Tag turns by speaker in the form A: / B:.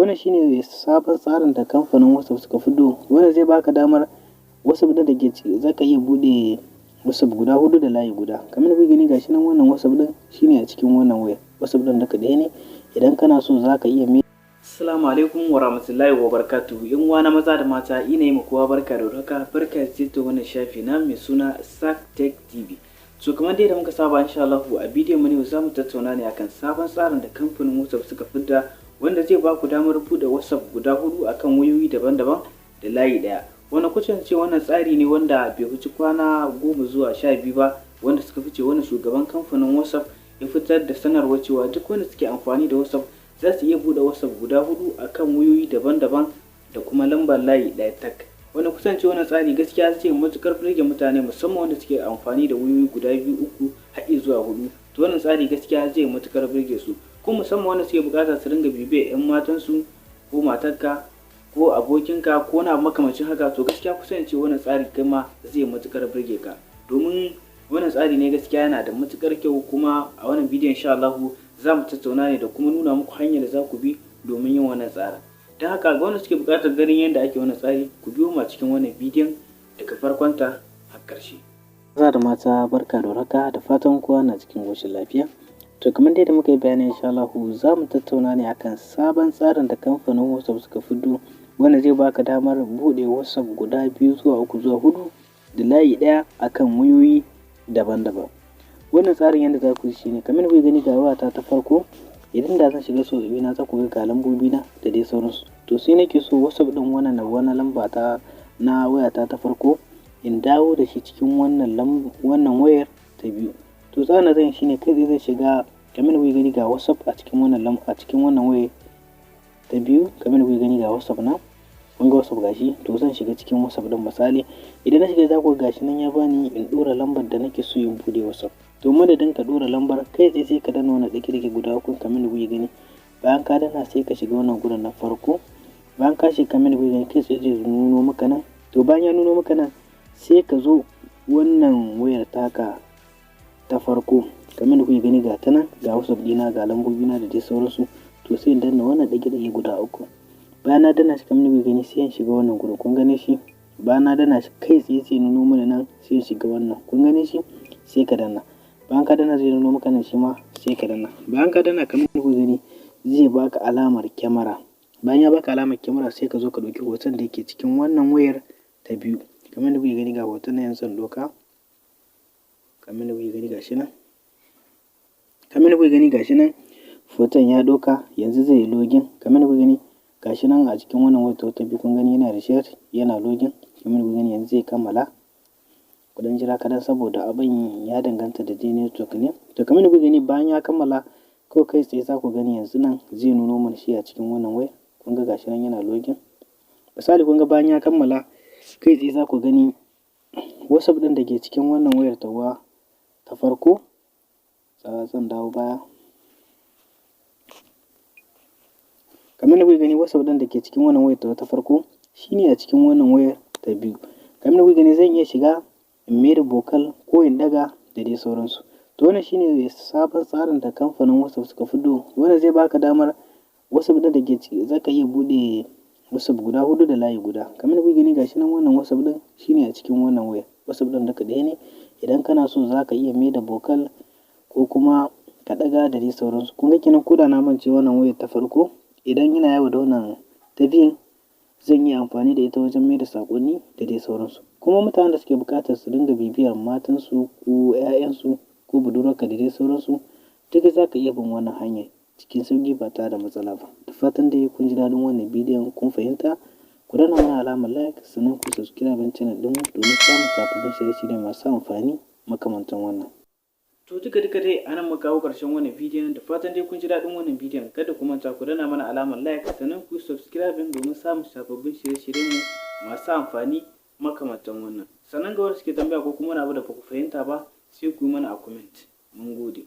A: Wannan shine sabon tsarin da kamfanin WhatsApp suka fiddo, wanda zai baka damar WhatsApp ɗin da ke ciki zaka iya buɗe WhatsApp guda huɗu da layi guda. Kamar kuke gani, gashi nan, wannan WhatsApp ɗin shine a cikin wannan wayar. WhatsApp ɗin duka ɗaya ne. Idan kana so, zaka iya mai.
B: Assalamu alaikum wa rahmatullahi wa barakatuhu. 'Yan uwa na maza da mata, ina yi kowa barka da warhaka, barka da ziyartar wannan shafi na mai suna Sack Tech TV. So kamar dai da muka saba, insha Allah a bidiyon mu ne za mu tattauna ne akan sabon tsarin da kamfanin WhatsApp suka fidda, wanda zai ba ku damar buɗe WhatsApp guda hudu akan wayoyi daban-daban da layi ɗaya. Wannan kusan ce wannan tsari ne wanda bai wuce kwana 10 zuwa 12 ba wanda suka fice. Wannan shugaban kamfanin WhatsApp ya fitar da sanarwa cewa duk wanda suke amfani da WhatsApp za su iya buɗe WhatsApp guda hudu akan wayoyi daban-daban da kuma lambar layi ɗaya tak. Wanda kusan ce wannan tsari gaskiya zai matukar burge mutane, musamman wanda suke amfani da wayoyi guda biyu, uku, har zuwa hudu. To wannan tsari gaskiya zai matukar burge su, ko musamman wanda suke bukata su ringa bibiyar 'yan matansu ko matarka ko abokinka ko wani abu makamancin haka. To gaskiya kusan ce wannan tsari kai ma zai matukar burge ka, domin wannan tsari ne gaskiya yana da matukar kyau. Kuma a wannan bidiyon, insha Allah, za mu tattauna ne da kuma nuna muku hanyar da za ku bi domin yin wannan tsarin. Don haka, ga wanda suke buƙatar ganin yadda ake wannan tsari, ku biyo mu a cikin wannan bidiyon daga farkonta har ƙarshe.
A: Maza da mata, barka da warhaka, da fatan kowa na cikin ƙoshin lafiya. To kamar dai da muka yi bayani, insha Allah za mu tattauna ne akan sabon tsarin da kamfanin WhatsApp suka fiddo, wanda zai baka damar buɗe WhatsApp guda biyu zuwa uku zuwa hudu da layi ɗaya akan wayoyi daban-daban. Wannan tsarin yadda za ku yi shi ne, kamar kuke gani, ga wayata ta farko. Idan da zan shiga sau na, za ku ga ga lambobi na da dai sauransu. To sai nake so WhatsApp ɗin wannan na wannan lamba ta na wayata ta farko in dawo da shi cikin wannan wayar ta biyu. To tsarin da zan yi shine, kai tsaye zan shiga. Kamar kuke gani, ga WhatsApp a cikin wannan wayar ta biyu. Kamar kuke gani, ga WhatsApp na, kun ga WhatsApp gashi. To zan shiga cikin WhatsApp ɗin. Misali, idan na shiga, za ku ga gashi nan ya bani in ɗora lambar da nake so in buɗe WhatsApp. To madadin ka ɗora lambar kai tsaye, sai ka danna wannan ɗige-ɗige guda uku kamar da kuke gani. Bayan ka danna, sai ka shiga wannan gurin na farko. Bayan ka shiga, kamar da kuke gani, kai tsaye zai nuno maka nan. To bayan ya nuno maka nan, sai ka zo wannan wayar taka ta farko. Kamar da kuke gani, ga ta nan, ga WhatsApp ɗina, ga lambobina da dai sauransu. To sai in danna wannan ɗige-ɗige guda uku. Bayan na danna shi, kamar da kuke gani, sai in shiga wannan gurin, kun gane shi. Bayan na danna shi, kai tsaye sai nuno mana nan, sai in shiga wannan, kun gane shi, sai ka danna. Bayan ka danna, zai nuno maka nan, shi ma sai ka danna. Bayan ka danna, kamar da kuke gani, zai baka alamar kyamara. Bayan ya baka alamar kyamara, sai ka zo ka ɗauki hoton da yake cikin wannan wayar ta biyu. Kamar da kuke gani, ga hoton nan yanzu zan ɗauka. Kamar da kuke gani, gashi nan. Kamar da kuke gani, gashi nan hoton ya ɗauka, yanzu zai yi login. Kamar da kuke gani, gashi nan a cikin wannan wayar ta biyu, kun gani yana research, yana login. Kamar da kuke gani, yanzu zai kammala. Ku ɗan jira kaɗan saboda abin ya danganta da dai network ne. To kamar da kuke gani, bayan ya kammala, kawai kai tsaye za ku gani yanzu nan zai nuno mana shi a cikin wannan wayar. Kun ga gashi nan yana login. Misali, kun ga bayan ya kammala, kai tsaye za ku gani WhatsApp ɗin da ke cikin wannan wayar tawa ta farko. Zan dawo baya. Kamar da kuke gani, WhatsApp ɗin da ke cikin wannan wayar tawa ta farko shine a cikin wannan wayar ta biyu. Kamar da kuke gani, zan iya shiga in maida vocal ko in ɗaga da dai sauransu. To wannan shine sabon tsarin da kamfanin WhatsApp suka fiddo, wanda zai baka damar WhatsApp ɗin da ke ciki zaka iya buɗe WhatsApp guda huɗu da layi guda. Kamar da kuke gani, gashi nan, wannan WhatsApp ɗin shine a cikin wannan wayar. WhatsApp ɗin duka ɗaya ne. Idan kana so, zaka iya maida vocal ko kuma ka ɗaga da dai sauransu. Kun ga kenan, ko da na mance wannan wayar ta farko, idan ina yawo da wannan ta biyun, zan iya amfani da ita wajen maida saƙonni da dai sauransu. Kuma mutanen da suke buƙatar su dinga bibiyar matansu ko 'ya'yansu ko budurwarka da dai sauransu, duka za ka iya bin wannan hanyar cikin sauƙi ba tare da matsala ba. Da fatan dai kun ji daɗin wannan bidiyon, kun fahimta. Ku danna mana alamar like, sannan ku subscribe channel ɗinmu domin samun sababbin shirye-shirye masu amfani makamantan wannan.
B: To duka duka dai anan muka kawo ƙarshen wannan bidiyon. Da fatan dai kun ji daɗin wannan bidiyon. Kada ku manta ku danna mana alamar like, sannan ku subscribe domin samun sababbin shirye-shiryen mu masu amfani makamantan wannan. Sannan ga wanda suke tambaya ko kuma wani abu da ba ku fahimta ba, sai ku yi mana a comment. Mun gode.